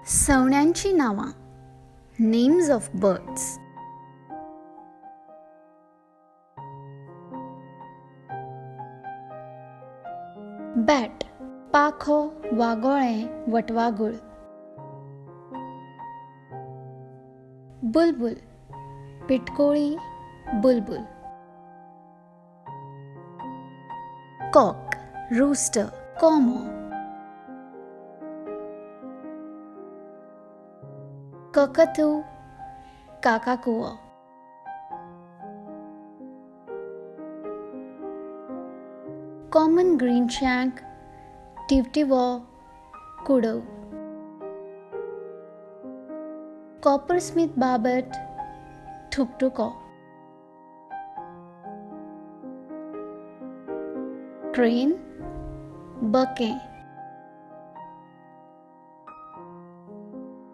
सवण्यांचीं नांवां, names of birds. Bat, पाखो, वागोळें, वटवागुळ. Bulbul, पिटकोळी, बुलबुल. कॉक, रूस्टर, कोमो. ककतू, काकाकुवो. कॉमन ग्रीनशँक, टिवटिवो, कुडव. कॉपरस्मिथ बाबट, ठुकठुको. क्रेन, बकें.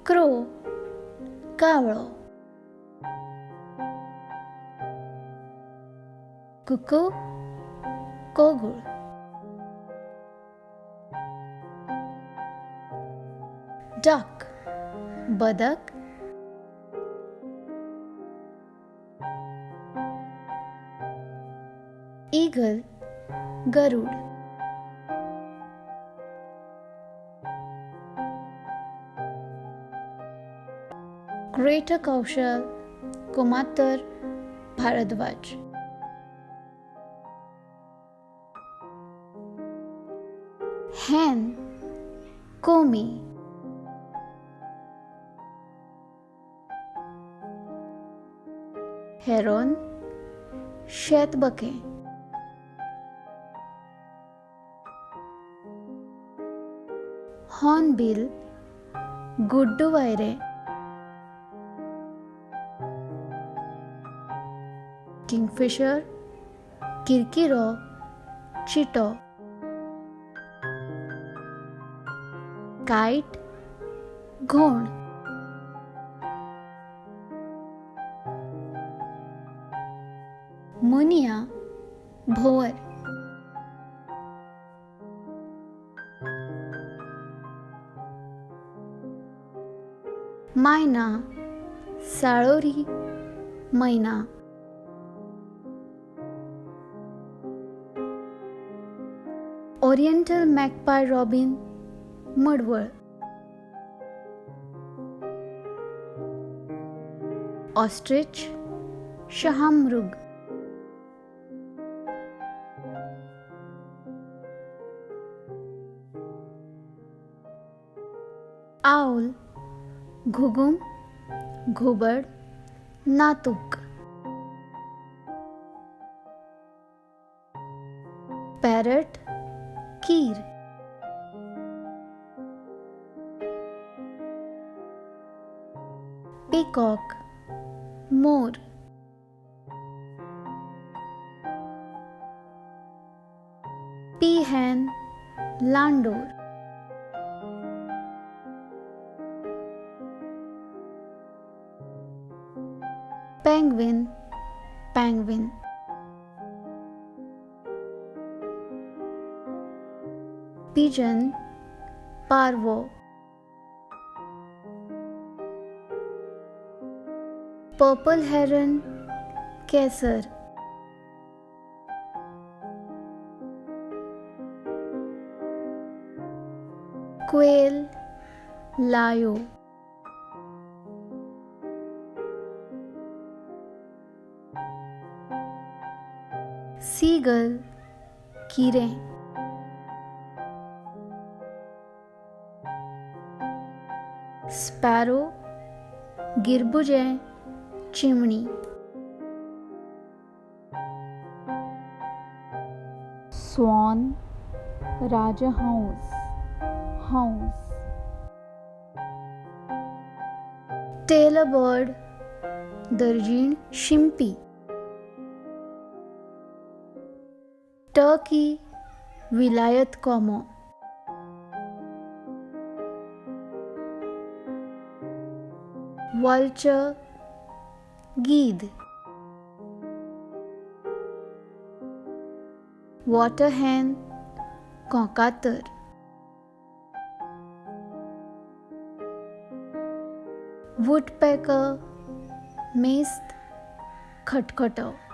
क्रो, कावळो. कुकू, कोगूळ. डक, बदक. ईगल, गरुड. ग्रेटर कौशल, कुमातर, भारद्वाज. हेन, कोमी. हेरॉन, शेतबकें. हॉर्नबिल, गुड्डुवायरें. किंगफिशर, किरकिरो, चिटो. कायट, घोण. मुनिया, भोंवर. मायना, साळोरी, मैना. ओरिएंटल मॅगपाय रॉबिन, मडवळ. ऑस्ट्रिच, शहामृग. आउल, घुगुम, घुबड, नातूक. पॅरट, कीर. पीकॉक, मोर. पीहॅन, लांडोर. Penguin, penguin. Pigeon, पारवो. पर्पल हेरन, केसर. क्वेल, लायो. सीगल, किरें. स्पॅरो, गिरबुजें, चिमणी. स्वान, राजहंस, हंस. टेलरबर्ड, दर्जीण, शिंपी. टर्की, विलायत कोमो. वल्चर, गीद. वॉटरहॅन, कोंकातर. वुडपॅकर, मेस्त, खटखटो.